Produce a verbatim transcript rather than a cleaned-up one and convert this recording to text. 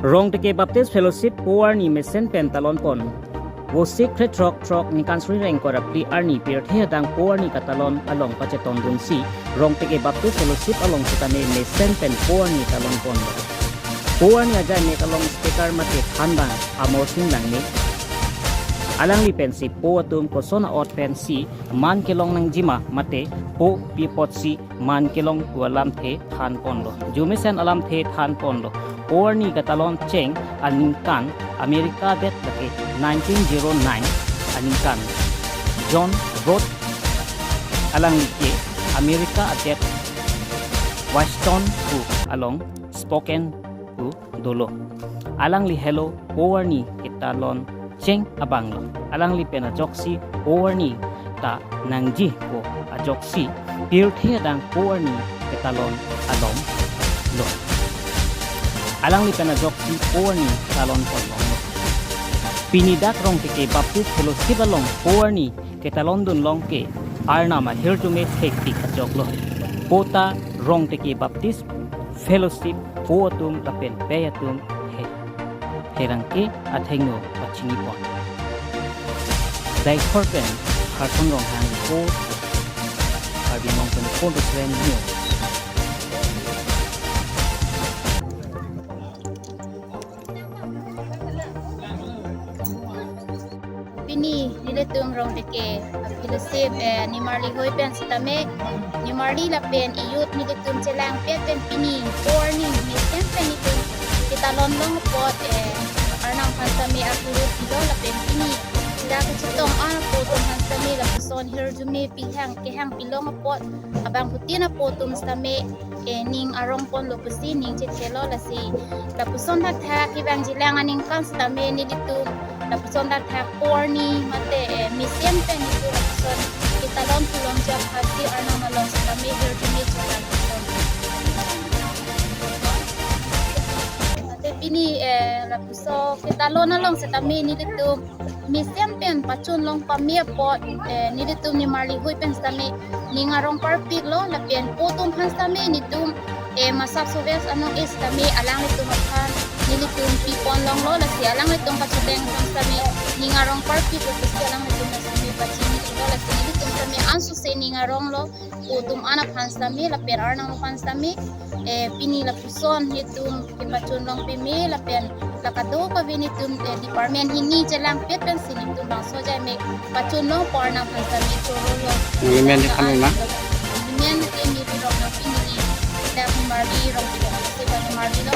Rongteke Baptist Fellowship po arni mesen pen talon pon. Vosik krethrok throk ningkan suri ingkoi ra phli arni pirthe adang po arni katalon along pachetondunsi Rongteke Baptist Fellowship along sitame mesen pen po arni talon ponlo. Po arni ajai mek along speaker mate thanbang Amor Sing Langme. Alangli pensi po atum koson a-ot pensi man kelong nangjima mate po pi apotsi man kelong pu alamthe than ponlo. Arjumesen alamthe than ponlo. Po arni katalon cheng aningkan America det lake nineteen zero nine aningkan John Broad alangli ke America adet Washington pu along Spokane pu dolo. Alangli helo po arni ketalon cheng abanglo. Alangli pen ajoksi po arni ta nangji pu ajoksi pirthe adang po arni ketalon along lo. Alangli pen ajoksi po arni talon ponlonglo. Pini dak Rongteke Baptist Fellowship along po arni ketalondun long ke Arnam ahirjume thektik ajoklo. Po ta Rongteke Baptist Fellowship po atum lapen pei atum he. Pherangke athengno pachini pon. Daikhor pen Harson Ronghang report, Karbi Anglong twenty-four into seven News. Pini nelitum Rongteke Fellowship, eh, nimarli hoi pen sitame, nimarli lapen iyut nelitum chelangpet pen pini po arni mesen pen nelitum ketalon long apot, eh, Arnam aphan sitame akurut pilo lapen pini dak kachetong apo atum aphan sitame lapuson hirjume pihang kehang pilong apot abangphutin apo atum sitame, eh, ning arong ponlo pusi ning chethelo lasi. Lapuson thakthak kevangjilang aningkan sitame nelitum lapuson thakthak po arni mate, eh, mesen pen nelitum lapuson ketalon pulongji aphansi Arnam along sitame hirjume chelang pon. Mate pini, eh, lapuson ketalon along sitame nelitum mesen pen pachun long pame apot, eh, nelitum nimarli hoi pen sitame ning arong parpiklo lapen po atum aphan sitame nelitum, eh, masap soves anong-e sitame alanglitum aphan nelitum pi ponlonglo lasi alanglitum kachoteng atum sitame ning arong parpiklo pusi alanglitum sitame pachini lo lasi nelitum sitame ansose ning aronglo. Po atum an aphan sitame lapen Arnam aphan sitame, eh, pini lapuson nelitum kepachun long pame lapen la kadokave nelitum, eh, department hini chelangpet pensi nelitum bangso ajai mek pachun long po Arnam aphan sitame choro long. Nangli men ke kami ma? Neli men ke Miri Rongnangpi, neli dak nimarli Rongteke Baptist nimarli lo.